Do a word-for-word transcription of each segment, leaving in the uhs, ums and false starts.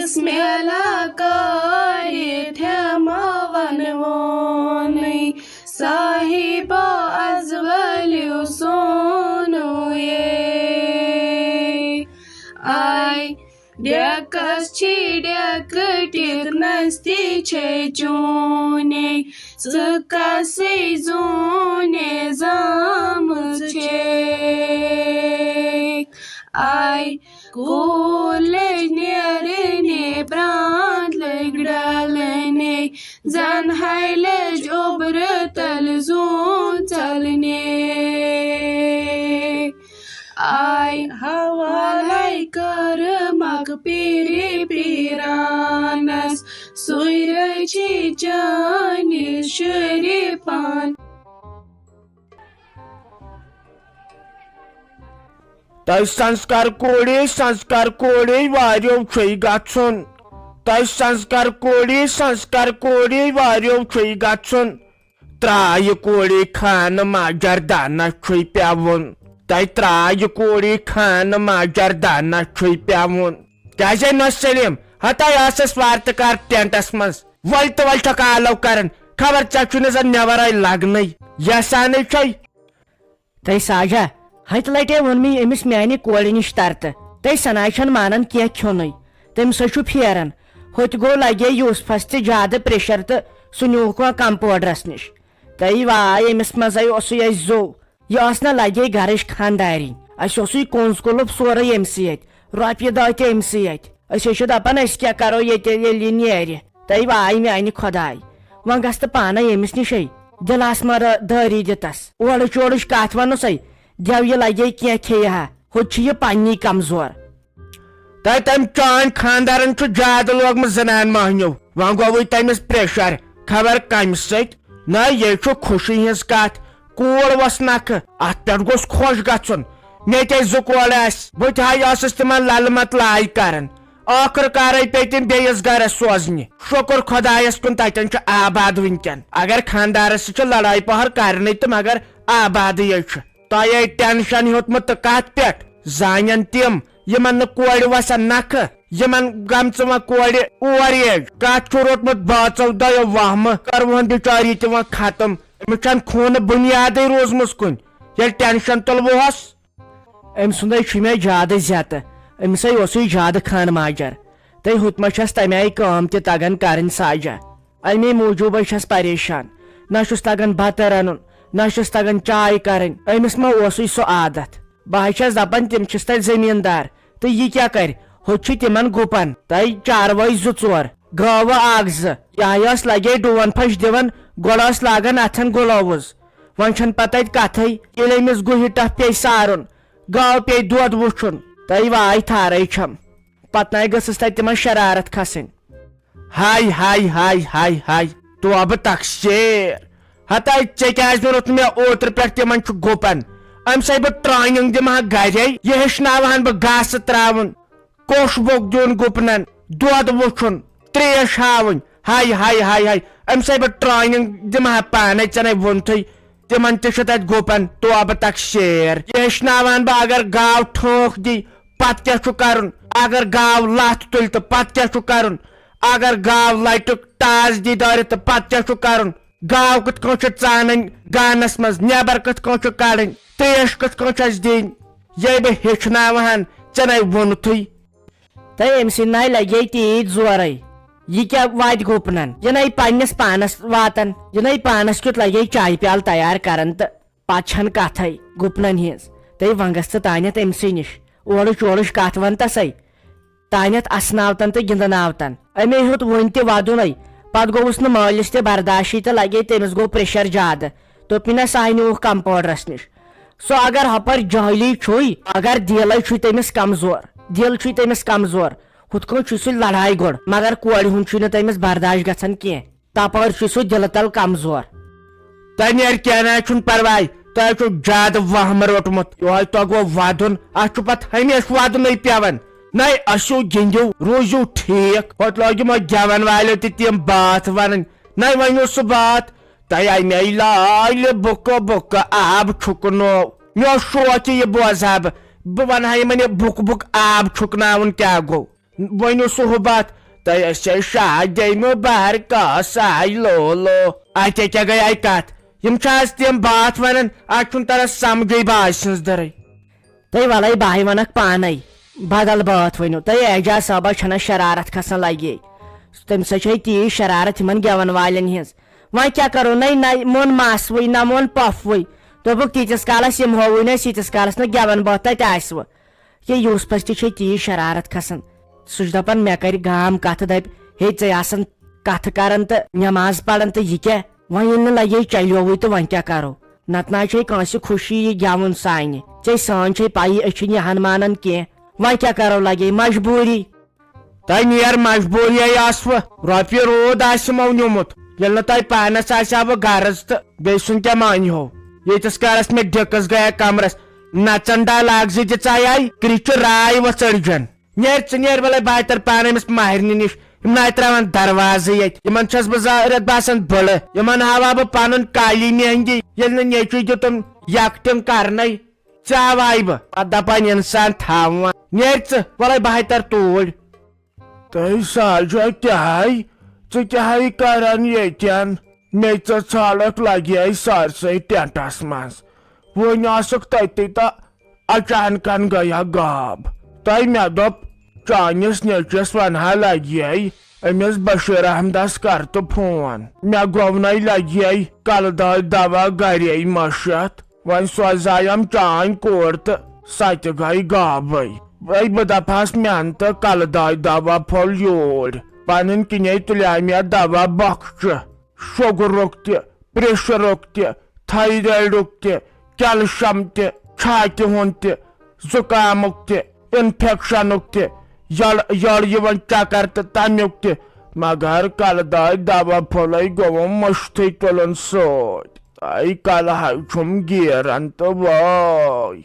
بسم اللہ کٔرِتھ ہٮ۪مہٕ وَنوُنٕے، صاحبہ از ؤلِو سونُے۔ آے ڈیکس چھی ڈیکہٕ ٹِکنس تہِ چھے چوٗنے، ژٕ کسٕے زوٗنے زامٕژ چھے۔ آے کوٗلج نیرنے، برٛانٛد لٔگۍ ڈلنے، زن ہاے لٔج اوٚبرٕ تل زوٗن ژلنے۔ آے حوالے کٔر مکھ پیٖرِ پیٖرانس، سُے رٔچھِ چٲنِس شریٖفان۔ تۄہہِ سنسکار کوڑے، سنسکار کوڑے واریو چھُے گژھُن۔ تۄہہِ سنسکار کوڑے، سنسکار کوڑے واریو چھُے گژھُن۔ ترٛایہِ کوڑے خانہٕ ماجر دانہ چھُے پٮ۪وُن۔ تۄہہِ ترٛایہِ کوڑے خانہٕ ماجر دانہ چھُے پٮ۪وُن۔ کیٛازِ ہے نۄش سلیٖم؟ ہتا آسس وارٕ تہٕ کار ٹینٹس منٛز۔ ول تہٕ ول چھکھ آلو کران۔ خبر ژےٚ چھُے نہٕ زن مےٚ ورٲے لگنٕے۔ یژھانٕے چھے۔ تٔمۍ ساجا، ہتہِ لٹہِ ووٚن مےٚ أمِس میانہِ کورِ نِش ترتہٕ۔ تٔمۍ سنا چھَنہٕ مانان کینٛہہ کھیوٚنُے۔ تٔمۍ سۄ چھُ پھیران۔ ہوٚتہِ گوٚو لگے یوسفس تہِ زیادٕ پریشر تہٕ سُہ نیوٗکھ وۄنۍ کمپاوڈرس نِش۔ تٔمۍ واے أمِس منٛزے اوسُے اَسہِ زو۔ یہِ ٲس نہ لگے گرٕچ خاندارِنۍ۔ اَسہِ اوسُے کونٛز کُلُپ سورُے أمۍ سٕے اَتھِ، رۄپیہِ دہ تہِ أمۍ سٕے اَتھِ۔ أسۍ حظ چھِ دپان، أسۍ کیٛاہ کرو ییٚتہِ، ییٚلہِ یہِ نیرِ؟ تٔمۍ واے میانہِ خۄداے۔ وۄنۍ گژھ تہٕ پانے أمِس نِشے۔ دِلس مہ دٲری دِتس۔ اورٕچ یورٕچ کتھ ونُسے۔ دیو یہِ لگے کینٛہہ کھیٚیہِ ہا۔ ہوٚتہِ چھُ یہِ پننی کمزور۔ تۄہہِ تٔمۍ چٲنۍ خاندارن چھُ زیادٕ لوگمُت زنان مۄہنیو۔ وۄنۍ گوٚوُے تٔمِس پریشر۔ خبر کمہِ سۭتۍ؟ نہ، یے چھُ خوشی ہٕنٛز کتھ۔ کوٗر ؤژھ نکھٕ، اتھ پٮ۪ٹھ گوٚژھ خۄش گژھُن۔ مےٚ تہِ ٲسۍ زٕ کورِ آسہِ، بہٕ تہِ ہا ٲسٕس تِمن للہٕ مت لاے کران۔ ٲخٕر کارے پیٚیہِ تِم بیٚیِس گرس سوزنہِ۔ شُکر خۄدایس کُن، تتٮ۪ن چھُ آباد وٕنکٮ۪ن۔ اگر خاندارس سۭتۍ چھِ لڑٲے پہر کرنٕے تہٕ مگر آبادٕے چھُ۔ تۄہہِ ہے ٹینشن ہیوٚتمُت تہٕ کتھ پٮ۪ٹھ؟ زانن تِم، یِمن نہٕ کورِ وسن نکھٕ، یِمن گٔمژٕ وۄنۍ کورِ اورٕ ییٚج۔ کتھ چھُ روٚٹمُت بٲژو دۄیو وہمہٕ، کروہن بِچٲری تہِ وۄنۍ ختم۔ أمِس چھنہٕ خوٗنہٕ بُنیادٕے روٗزمٕژ کُنہِ۔ ییٚلہِ ٹینشن تُلوہس۔ أمۍ سُنٛدے چھُ مےٚ زیادٕ زیتہٕ۔ أمِسے اوسُے زیادٕ خان ماجر۔ تہٕ ہُتہِ ما چھس تمہِ آیہِ کٲم تہِ تگان کرٕنۍ ساجہ۔ امی موٗجوٗبے چھس پریشان۔ نہ چھُس تگان بتہٕ رنُن، نہ چھُس تگان چاے کرٕنۍ۔ أمِس ما اوسُے سُہ عادت؟ بہٕ ہا چھس دپان، تِم چھِس تتہِ زٔمیٖندار، تہٕ یہِ کیٛاہ کرِ؟ ہوٚتہِ چھُ تِمن گُپن۔ تۄہہِ چاروٲے زٕ ژور، گٲوٕ اکھ زٕ۔ یہِ ہا ٲس لگے ڈوٗن پھش دِوان، گۄڈٕ ٲس لاگان اتھن گلووٕز۔ وۄنۍ چھنہٕ پتہٕ اتہِ کتھے۔ ییٚلہِ أمِس گُہہِ ٹپھ پیٚیہِ سارُن، گٲو پیٚیہِ دۄد وُچھُن، تۄہہِ واے تھارے چھم۔ پتہٕ نَے گٔژھٕس تتہِ تِمن شرارت کھسٕنۍ۔ ہاے، ہاے، ہاے، ہاے، ہاے، توبہٕ تقصیر۔ ہتاے، ژےٚ کیٛازِ نہٕ روٚت مےٚ اوترٕ پٮ۪ٹھ تِمن چھُ گُپن؟ أمۍ سٕے بہٕ ٹرٛینِنٛگ دِمہٕ ہا گرے، یہِ ہیٚچھناوہن بہٕ گاسہٕ ترٛاوُن، کوٚش بوٚک دیُن گُپنن، دۄد وُچھُن، ترٛیش ہاوٕنۍ۔ ہاے، ہاے، ہاے، ہاے، أمۍ سٕے بہٕ ٹرٛینِنٛگ دِمہٕ ہا پانے، ژےٚ نے ووٚنتھٕے۔ تِمن تہِ چھُ تتہِ گُپن، توبہٕ تقصیر۔ یہِ ہیٚچھناوہن بہٕ، اگر گاو ٹھونٛکھ دی، پتہٕ کیٛاہ چھُ کرُن؟ اگر گاو لتھ تُلہِ تہٕ پتہٕ کیٛاہ چھُ کرُن؟ اگر گاو لٹہِ ٹاس دی دٲرِتھ تہٕ پتہٕ کیٛاہ چھُ کرُن؟ گاو کِتھ کٔنۍ چھِ ژانٕنۍ گانس منٛز، نٮ۪بر کِتھ کٔنۍ چھِ کڑٕنۍ، ترٛیش کِتھ کٔنۍ چھَس دِنۍ؟ یے بہٕ ہیٚچھناوہن، ژےٚ نے ووٚنتھٕے۔ تہٕ أمۍ سٕنٛدۍ ناے لگے تیٖتۍ زورے۔ یہِ کیٛاہ واتہِ گُپنن؟ یہِ نے پننِس پانس واتان، یہِ نے پانس کیُتھ لگے چایہِ پیالہٕ تیار کران تہٕ پتہٕ چھنہٕ کتھے گُپنن ہٕنٛز۔ تہٕ وۄنۍ گژھ ژٕ تانٮ۪تھ أمۍ سٕے نِش، اورٕچ یورٕچ کتھ ون تسے۔ تانٮ۪تھ اسناوتن تہٕ گِنٛدناوتن۔ أمے ہیوٚت وُنہِ تہِ ودُنٕے۔ پتہٕ گوٚوُس نہٕ مٲلِس تہِ برداشٕے تہٕ لگے تٔمِس گوٚو پریشر زیادٕ۔ دوٚپمَے نہ، سُہ ہا نیوٗکھ کمپاوڈرس نِش۔ سُہ اگر ہۄپٲرۍ جٲلی چھُے، اگر دِلے چھُے تٔمِس کمزور، دِل چھُے تٔمِس کمزور، ہُتھ کٔنۍ چھُے سُہ لڑایہِ گوٚڑ، مگر کورِ ہُنٛد چھُے نہٕ تٔمِس برداش گژھان کینٛہہ۔ تپٲرۍ چھُ سُہ دِلہٕ تل کمزور۔ تۄہہِ نیرِ کینٛہہ نہ، چھُنہٕ پرواے، تۄہہِ چھُو زیادٕ وہمہٕ روٚٹمُت۔ یِہوٚے تۄہہِ گوٚو ودُن، اتھ چھُ پتہٕ ہمیشہِ ودُنٕے پٮ۪وان۔ نَے ٲسِو گِنٛدِو، روٗزِو ٹھیٖک۔ پتہٕ لٲگِو یِمو گٮ۪ون والیو تہِ تِم بٲتھ ونٕنۍ۔ نَے ؤنِو سُہ بٲتھ، تۄہہِ آیہِ مےٚ لالہِ بُکہٕ بُکہٕ آب چھُکنو۔ مےٚ اوس شوق کہِ یہِ بوزٕ ہا بہٕ۔ بہٕ ونہٕ ہا یِمن یہِ بُکہٕ بُکہٕ آب چھُکناوُن کیٛاہ گوٚو۔ ؤنِو صحبت، تۄہہِ ٲسۍ شاہ دے مُبارک آساے لولو۔ اَتہِ کیٛاہ گٔے اَتہِ کَتھ؟ یِم چھِ آز تِم باتھ وَنان، اَتھ چھُنہٕ تَران سَمجھے باسہِ سٕنٛز دٔرٕے۔ تہٕ وَلَے بہٕ ہَے وَنَکھ پانَے، بدل بٲتھ ؤنِو۔ تہٕ اعجاز صٲبَس چھَنہ شرارت کھسان لگے۔ تٔمِس حظ چھے تیٖژ شرارت یِمَن گٮ۪وَن والٮ۪ن ہِنٛز۔ وۄنۍ کیٛاہ کَرو، نَے نَے مون مَس وٕے، نہ مون پۄپھ وٕے۔ دوٚپُکھ، تیٖتِس کالَس یِمہو وٕے نہٕ أسۍ، ییٖتِس کالَس نہٕ گٮ۪وَن بٲتھ تَتہِ آسہِ وٕ۔ یہِ یوٗسفَس تہِ چھے تیٖژ شرارت کھسان۔ سُہ چھُ دَپان، مےٚ کَرِ گام کَتھٕ، دَپہِ، ہے، ژے آسان کَتھٕ کَران تہٕ نٮ۪ماز پَران تہٕ یہِ کیٛاہ؟ وۄنۍ ییٚلہِ نہٕ لَگے چَلیووٕے تہٕ وۄنۍ کیٛاہ کَرو؟ نَتہٕ نہ حظ چھے کٲنٛسہِ خوشی یہِ گٮ۪وُن سانہِ۔ ژے سٲنۍ چھے پَیی، أسۍ چھِنہٕ یہِ ہَن مانان کینٛہہ۔ وۄنۍ کیٛاہ کَرو، لَگے مجبوٗری۔ تۄہہِ نیر مجبوٗریے ٲسوٕ، رۄپیہِ روٗد آسِمو نیوٗمُت۔ ییٚلہِ نہٕ تۄہہِ پانَس آسہِ ہا وۄنۍ غرض تہٕ بیٚیہِ سُنٛد کیٛاہ مانہِ ہو؟ ییٖتِس کالَس مےٚ ڈِکٕس گٔیے کَمرَس، نَژَن ڈاے لاگ زِ دِژے آے، کرٛچہِ راے وۄژٕڑجَن۔ نیر ژٕ نیر، وَلَے بہٕ ہَے تَرٕ پانہٕ أمِس ماہرِنہِ نِش۔ یِم نہ ترٛاوان دروازٕ ییٚتہِ۔ یِمَن چھَس بہٕ زارت باسان بٕڑٕ۔ یِمَن ہاوہا بہٕ پَنُن کالی مہنگی۔ ییٚلہِ نہٕ نیٚچوٗ دیُتُم یَکٹِنٛگ کَرنَے۔ ژےٚ آوہاے بہٕ۔ پَتہٕ دَپان اِنسان تھاوان۔ نیر ژٕ، وَلَے بہٕ ہَے تَرٕ توٗرۍ۔ تہٕ ساجا کیٛاہ ہَے؟ ژٕ کیٛاہ ہَے کَران ییٚتٮ۪ن؟ مےٚ ژٕ ژھالکھ لگے سارسٕے ٹینٹس منٛز۔ وۄنۍ ٲسٕکھ تٔتی تہٕ اچانکن گٔیا غاب۔ تہٕ مےٚ دوٚپ، چٲنِس نیٚچوِس ونہٕ ہا لگے أمِس بشیر احمدس کر تہٕ فون۔ مےٚ گوٚو نے لگے کلہٕ دٲدۍ دوا گرے مٔشِتھ۔ وۄنۍ سوزایم چٲنۍ کوٗر تہٕ سۄ تہِ گٔے غابٕے۔ وۄنۍ بہٕ دپہس مٮ۪ن تہٕ کلہٕ دٲدۍ دوا پھوٚل یوٗرۍ۔ پنٕنۍ کِنے تُلے مےٚ دوا بۄکچہِ۔ شُگرُک تہِ، پریشرُک تہِ، تھایرایڈُک تہِ، کیلشیم تہِ، چھاتہِ ہُنٛد تہِ، زُکامُک تہِ، انفیکشنُک تہِ، یٔڑ یٔڑ یِوان چکر تہٕ تمیُک تہِ۔ مگر کلہٕ دٲدۍ دوا پھوٚلے گوٚوُم مٔشتھٕے تُلُن سۭتۍ۔ تہٕ کلہٕ ہاے چھُم گیران تہٕ وٲے۔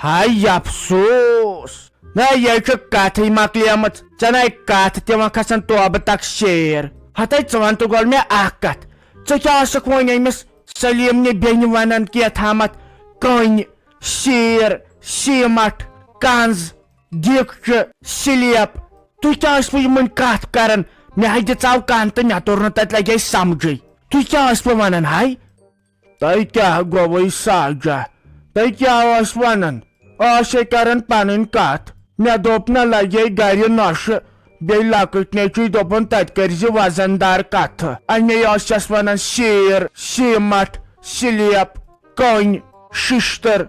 ہاے افسوس! نہ، یہِ چھِ کتھٕے مۄکلیمٕژ۔ ژےٚ نَے کتھ تہِ وۄنۍ کھسان توبہٕ تک شیر۔ ہتے ژٕ وَن تہٕ گۄڈٕ مےٚ اکھ کتھ۔ ژٕ کیٛاہ ٲسٕکھ وۄنۍ أمِس سلیٖم نہِ بیٚنہِ ونان کینٛہہ تامتھ؟ کٔنۍ، شیر، سیٖمٹھ، کنٛز، دیٖگچہِ، سلیب۔ تُہۍ کیٛاہ ٲسوٕ یِمن کتھ کران؟ مےٚ ہے دِژاو کن تہٕ مےٚ توٚر نہٕ تتہِ لگے سمجھے۔ تُہۍ کیٛاہ ٲسوٕ ونان ہاے؟ تۄہہِ کیٛاہ گوٚوُے ساجہ؟ تۄہہِ کیٛاہ ٲس ونان؟ ٲس ہے کران پنٕنۍ کتھ۔ مےٚ دوٚپ نہ لگے گرِ نۄشہِ۔ بیٚیہِ لۄکٕٹۍ نیٚچوٗ دوٚپُن تتہِ کٔرۍ زِ وزن دار کتھٕ۔ اَمے ٲسس ونان شیر، سیٖمٹھ، سلیب، کٔنۍ، ششتٕر،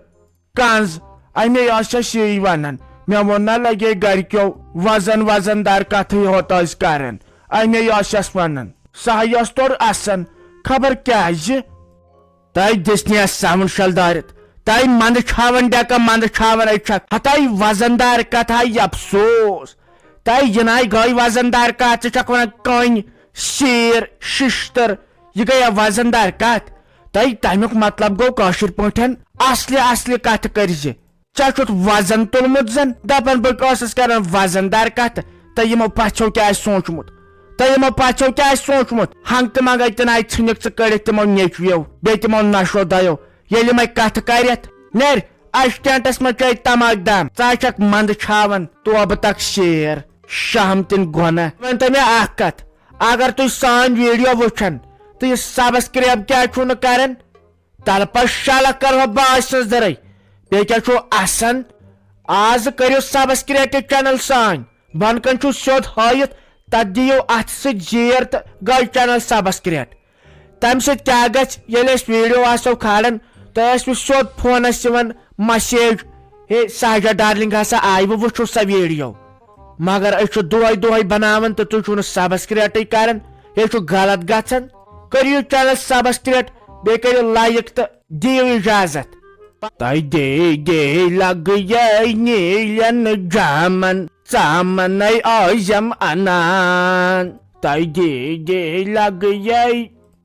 کنٛز۔ اَمے ٲسس یی ونان۔ مےٚ ووٚن نہ لگے گرِکیو وزن وزن دار کتھٕے ہوت ٲسۍ کران۔ اَمے ٲسس ونان۔ سۄ ہا ٲس تورٕ اسان۔ خبر کیٛازِ؟ تۄہہِ دِژ نہٕ اَسہِ ساوُنٛڈ شل دٲرِتھ۔ تۄہہِ منٛدٕ چھاوان ڈٮ۪کہٕ، منٛدٕ چھاوان أچھکھ۔ ہتاے وزن دار کتھ ہاے افسوس۔ تۄہہِ یِناے گٔے وزن دار کتھ، ژٕ چھکھ ونان کٔنۍ، سیٖر، ششتٕر۔ یہِ گٔیا وزن دار کتھ؟ تۄہہِ تمیُک مطلب گوٚو کٲشِر پٲٹھۍ اصلہِ اصلہِ کتھٕ کٔرۍ زِ۔ ژےٚ چھُتھ وزن تُلمُت زن؟ دپان بہٕ ٲسٕس کران وزن دار کتھٕ، تہٕ یِمو پژھیو کیٛاہ آسہِ سوٗنچمُت؟ تہٕ یِمو پژھیو کیٛاہ آسہِ سوٗنچمُت؟ ہنٛگ تہٕ منٛگے تہِ ناے ژھٕنِکھ ژٕ کٔڑِتھ تِمو نیٚچوِیو، بیٚیہِ تِمو نشو دۄیو۔ ییٚلہِ یِمے کتھٕ کرٮ۪تھ، نیر، اَسہِ ٹینٹس منٛز چٲے تماک دام، ژٕ ہا چھکھ منٛدٕ چھاوان، توبہٕ تک شیر، شہم تِن گۄناہ۔ ؤنۍ تو مےٚ اکھ کتھ، اگر تُہۍ سٲنۍ ویڈیو وٕچھان تہٕ یہِ سبسکرایب کیٛازِ چھُو نہٕ کران؟ تلہٕ پتہٕ شالہ کرہو بہٕ آسہِ سٕنٛز دٔرٕے۔ بیٚیہِ کیٛاہ چھُو آسان؟ آز کٔرِو سبسکرایب تہِ چینل سٲنۍ۔ بۄنہٕ کنہِ چھُو سیوٚد ہٲیِتھ، تتھ دِیِو اتھٕ سۭتۍ زیر تہٕ گٔے چینل سبسکرایب۔ تمہِ سۭتۍ کیٛاہ گژھِ؟ ییٚلہِ أسۍ ویڈیو آسو کھالان، تۄہہِ آسِوٕ سیوٚد فونس یِوان مسیج، "ہے ساجہ ڈارلنگ ہسا آیہِ، وۄنۍ وٕچھِو سا ویڈیو۔" مگر أسۍ چھِ دۄہے دۄہے بناوان تہٕ تُہۍ چھِو نہٕ سبسکرایبٕے کران، یہِ چھُ غلط گژھان۔ کٔرِو یہِ چینل سبسکرایب، بیٚیہِ کٔرِو لایک تہٕ دِیِو اجازت۔ تۄہہِ دے دے لگے نیٖلٮ۪ن جامن، ژامنے آزم انان۔ تۄہہِ دے دے لگے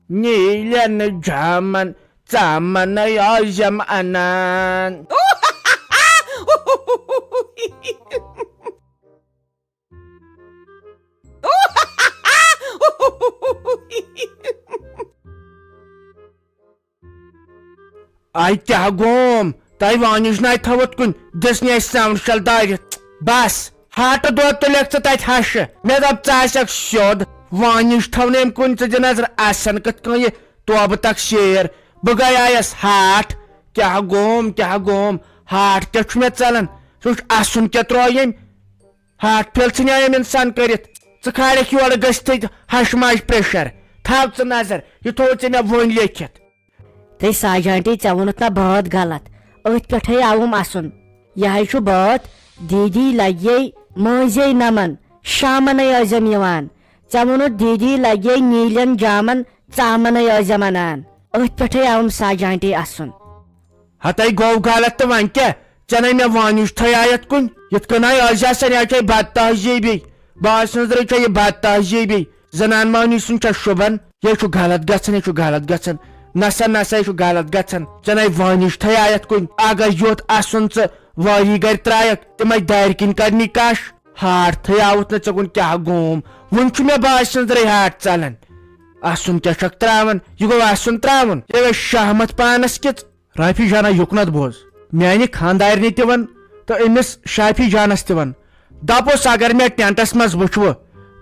نیٖلٮ۪ن جامن، ژامنے آزم انان۔ آے کیٛاہ گوم؟ تۄہہِ وانِج ناے تھٲوٕتھ کُنہِ، دِژ نہٕ اَسہِ ساوُنٛڈ شل دٲرِتھ۔ بس۔ ہاٹہٕ دۄد تُلٮ۪کھ ژٕ تتہِ ہشہِ۔ مےٚ دوٚپ، ژٕ آسکھ سیوٚد۔ وٲنِج تھٲو نہٕ أمۍ کُن ژٕ دِنظر، آسن کِتھ کٔنۍ یہِ توبہٕ تک شیر۔ بہٕ گٔیایس ہاٹھ۔ کیٛاہ گوم، کیٛاہ گوم؟ ہاٹھ کیٛاہ چھُ مےٚ ژلان؟ سُہ چھُ اسُن کیٛاہ ترٛوو ییٚمۍ؟ ہاٹھ فیل ژھٕنیٛا أمۍ انسان کٔرِتھ؟ ژٕ کھالکھ یورٕ گٔژھتھٕے ہشہِ ماجہِ پریشر۔ تھاو ژٕ نظر، یہِ تھوٚو ژےٚ مےٚ وۄنۍ لیکھِتھ۔ تہٕ ساجانٹی، ژےٚ ووٚنُتھ نا بٲتھ غلط؟ أتھۍ پٮ۪ٹھَے آوُم اَسُن۔ یہِ ہَے چھُ بٲتھ، دیٖدی لَگے مٲنٛزے نَمَن، شامَنَے ٲسۍزٮ۪م یِوان۔ ژےٚ ووٚنُتھ، دیٖدی لَگے نیٖلٮ۪ن جامَن، ژامَنَے ٲسۍزٮ۪م اَنان۔ أتھۍ پٮ۪ٹھَے آوُم ساجانٹی اَسُن۔ ہتَے گوٚو غلط تہٕ وۄنۍ کیٛاہ؟ ژےٚ نے مےٚ وٲنِج تھٲے آیتھ کُن۔ یِتھ کٔنۍ آے ٲسۍ آسان، یہِ ہا چھے بد تہذیٖبی۔ بٲے سٕنٛز رٕے چھے یہِ بد تہذیٖبی۔ زنان مٲنی سُنٛد چھا شوٗبان؟ یے چھُ غلط گژھان، یے چھُ غلط گژھان۔ نسا، نسا، یے چھُ غلط گژھان۔ ژےٚ نے وٲنِج تھٲے آیتھ کُن۔ اگر یوت اَسُن ژٕ وٲری گرِ ترٛایکھ، تِمے دارِ کِنۍ کڑنی کش۔ ہاٹھ تھٲے آوُتھ نہٕ ژےٚ کُن، کیٛاہ گوم؟ وُنہِ چھُ مےٚ بٲے سٕنٛز رٕے ہاٹھ ژلان۔ اَسُن کیٛاہ چھکھ ترٛاوان؟ یہِ گوٚو اَسُن ترٛاوُن؟ یے گٔے شہمت پانس کِژ۔ رافی جانا، یُکنت بوز۔ میانہِ خاندارنہِ تہِ وَن تہٕ أمِس شافی جانس تہِ وَن۔ دَپُس، اگر مےٚ ٹینٹس منٛز وٕچھوٕ،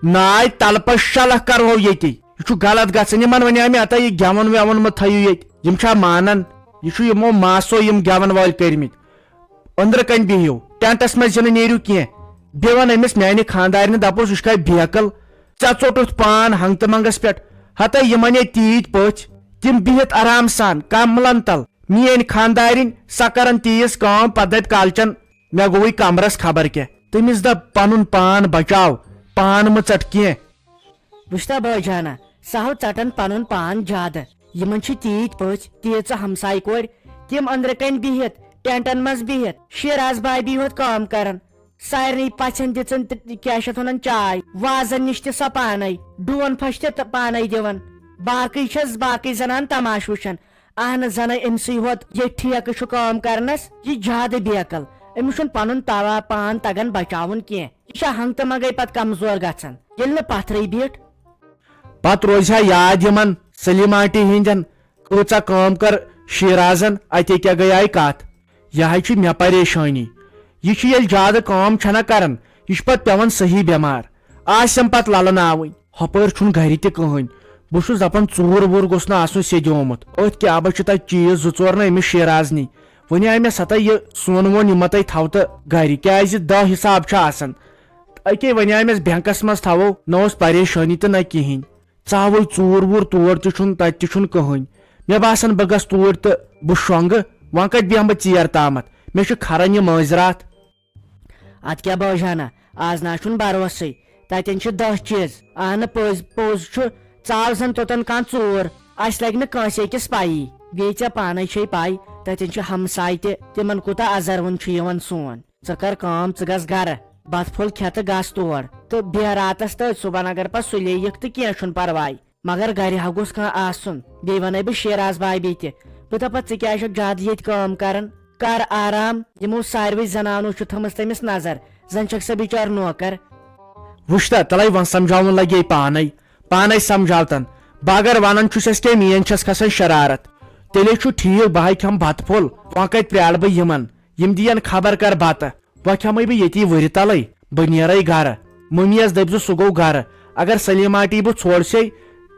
ناے تلہٕ پتہٕ شلکھ کرہو ییٚتی۔ یہِ چھُ غلط گژھان۔ یِمن وَنیٛاو مےٚ، ہتا یہِ گٮ۪وُن وٮ۪وُن مہ تھٲیِو ییٚتہِ۔ یِم چھا مانان؟ یہِ چھُ یِمو ماسو یِم گٮ۪ون وٲلۍ کٔرمٕتۍ۔ أنٛدرٕ کنہِ بِہِو، ٹینٹس منٛز زِ نہٕ نیٖرِو کینٛہہ۔ بیٚیہِ وَن أمِس میانہِ خاندارنہِ، دَپُس، یہِ چھُ کھا بیکل؟ ژےٚ ژوٚٹُتھ پان ہنٛگتہٕ منٛگس پٮ۪ٹھ۔ ہتا یِمن ہے تیٖتۍ پٔژھۍ، تِم بِہِتھ آرام سان کملن تل۔ میٲنۍ خاندارِنۍ سۄ کرن تیٖژ کٲم، پتہٕ دپہِ کالچن، مےٚ گوٚوُے کمرس خبر کیٛاہ۔ تٔمِس دپ، پنُن پان بچاو، پان مہٕ ژٹ کینٛہہ۔ وٕچھتا بٲے جانا، سہو ژٹن پنُن پان زیادٕ۔ یِمن چھِ تیٖتۍ پٔژھۍ، تیٖژٕ ہمسایہِ کورِ، تِم أنٛدرٕ کنۍ بِہِتھ، ٹینٹن منٛز بِہِتھ، شیراز بابی ہوت کٲم کران۔ سارنٕے پژھن دِژٕن تہٕ کیٛاہ چھِ اَتھ وَنان، چاے، وازن نِش تہِ سۄ پانے، ڈوٗن پھش تہِ تہٕ پانے دِوان۔ باقٕے چھَس باقٕے زنان تماش وٕچھان۔ اہن زنہٕ أمۍ سٕے ہوت ییٚتہِ ٹھیکہٕ چھُ کٲم کرنس، یہِ زیادٕ بیکل۔ أمِس چھُنہٕ پنُن توا پان تگان بچاوُن کینٛہہ۔ یہِ چھا ہنٛگتہٕ منٛگے پتہٕ کمزور گژھان، ییٚلہِ نہٕ پتھرٕے بیٖٹھ۔ پتہٕ روزِ ہا یاد یِمن سلیماٹی ہٕنٛدٮ۪ن کۭژاہ کٲم کٔر شیرازن، اتے کیٛاہ گٔیے کتھ؟ یہِ ہا چھِ مےٚ پریشٲنی۔ یہِ چھُ ییٚلہِ زیادٕ کٲم چھَنہ کران، یہِ چھُ پتہٕ پٮ۪وان صحیح بٮ۪مار۔ آسٮ۪م پتہٕ للہٕ ناوٕنۍ۔ ہۄپٲرۍ چھُنہٕ گرِ تہِ کٕہٕنۍ۔ بہٕ چھُس دپان، ژوٗر ووٗر گوٚژھ نہٕ آسُن سیٚدیومُت۔ أتھۍ کیٛاہ بہٕ چھِ تتہِ چیٖز زٕ ژور نہ أمِس شیرازنی۔ وۄنۍ آے مےٚ ستا یہِ سۄن وۄن یِمہ تۄہہِ تھاو تہٕ گرِ، کیٛازِ دہ حساب چھُ آسان۔ اکے وۄنۍ آے مےٚ بینکس منٛز تھاوو، نہ اوس پریشٲنی تہٕ نہ کِہینۍ۔ ژاوٕے ژوٗر ووٗر تور تہِ چھُنہٕ، تتہِ تہِ چھُنہٕ کٕہٕنۍ۔ مےٚ باسان، بہٕ گژھٕ توٗرۍ تہٕ بہٕ شۄنٛگہٕ، وۄنۍ کتہِ بیٚہمہٕ بہٕ ژیر تامتھ؟ مےٚ چھُ کھران یہِ مٲنٛزِ راتھ۔ ادٕ کیٛاہ بٲجانہ، آز نہ چھُنہٕ بھروسٕے۔ تتٮ۪ن چھِ دہ چیٖز۔ اہنہٕ پٔز، پوٚز چھُ، ژاو زن توٚتن کانٛہہ ژوٗر۔ اسہِ لگہِ نہٕ کٲنٛسہِ أکِس پیی۔ بیٚیہِ ژےٚ پانے چھے پے، تتٮ۪ن چھِ ہمساے تہِ، تِمن کوٗتاہ ازر وُن چھُ یِوان سون۔ ژٕ کر کٲم، ژٕ گژھ گرٕ، بتہٕ پھوٚل کھےٚ تہٕ گژھ تور۔ تہٕ بیٚہہ راتس تٔتھۍ، صبحن اگر پتہٕ سُلے یِکھ تہٕ کینٛہہ چھُنہٕ پرواے۔ مگر گرِ ہا گوٚژھ کانٛہہ آسُن۔ بیٚیہِ ونے بہٕ شیراز بابی تہِ۔ بہٕ دپس، ژٕ کیٛازِ چھکھ زیادٕ ییٚتہِ کٲم کران؟ کر آرام۔ یِمو ساروٕے زنانو چھُ تھٲمٕژ تٔمِس نظر، زن چھکھ سۄ بِچٲر نوکر۔ وٕچھتا، تلے وۄنۍ سمجھاوُن لگے پانے، پانے سمجھاوتن۔ بہٕ اگر ونان چھُسس کینٛہہ، میٲنۍ چھس کھسان شرارت۔ تیٚلے چھُ ٹھیٖک، بہٕ ہاے کھٮ۪مہٕ بتہٕ پھوٚل، وۄنۍ کتہِ پرٛارٕ بہٕ یِمن؟ یِم دِین خبر کر بتہٕ۔ وۄنۍ کھٮ۪مے بہٕ ییٚتی وٕرِ تلے، بہٕ نیرے گرٕ۔ مٔمی یس دٔپۍ زِ سُہ گوٚو گرٕ۔ اگر سلیماٹی بہٕ ژھوڑسے،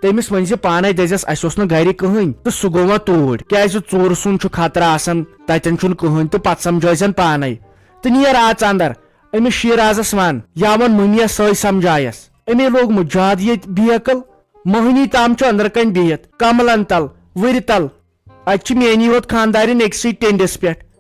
تٔمِس ؤنۍ زِ پانے دٔپۍزٮ۪س، اسہِ اوس نہٕ گرِ کٕہٕنۍ تہٕ سُہ گوٚو وۄنۍ توٗرۍ، کیٛازِ ژوٗرٕ سُنٛد چھُ خطرٕ آسان، تتٮ۪ن چھُنہٕ کٕہٕنۍ تہٕ پتہٕ سمجھٲیزٮ۪ن پانے۔ تہٕ نیر اژ اندر۔ أمِس شیرازس ون یا وۄن مٔمی یس سۄے سمجھایس۔ أمے لوگمُت زیادٕ ییٚتہِ بیکل۔ مٔہنی تام چھُ أنٛدرٕ کنۍ بِہِتھ، کملن تل، وٕرِ تل۔ اتہِ چھِ میٛٲنی ہوت خانٛدارِنۍ أکسٕے ٹیٚنٛڈِس پٮ۪ٹھ۔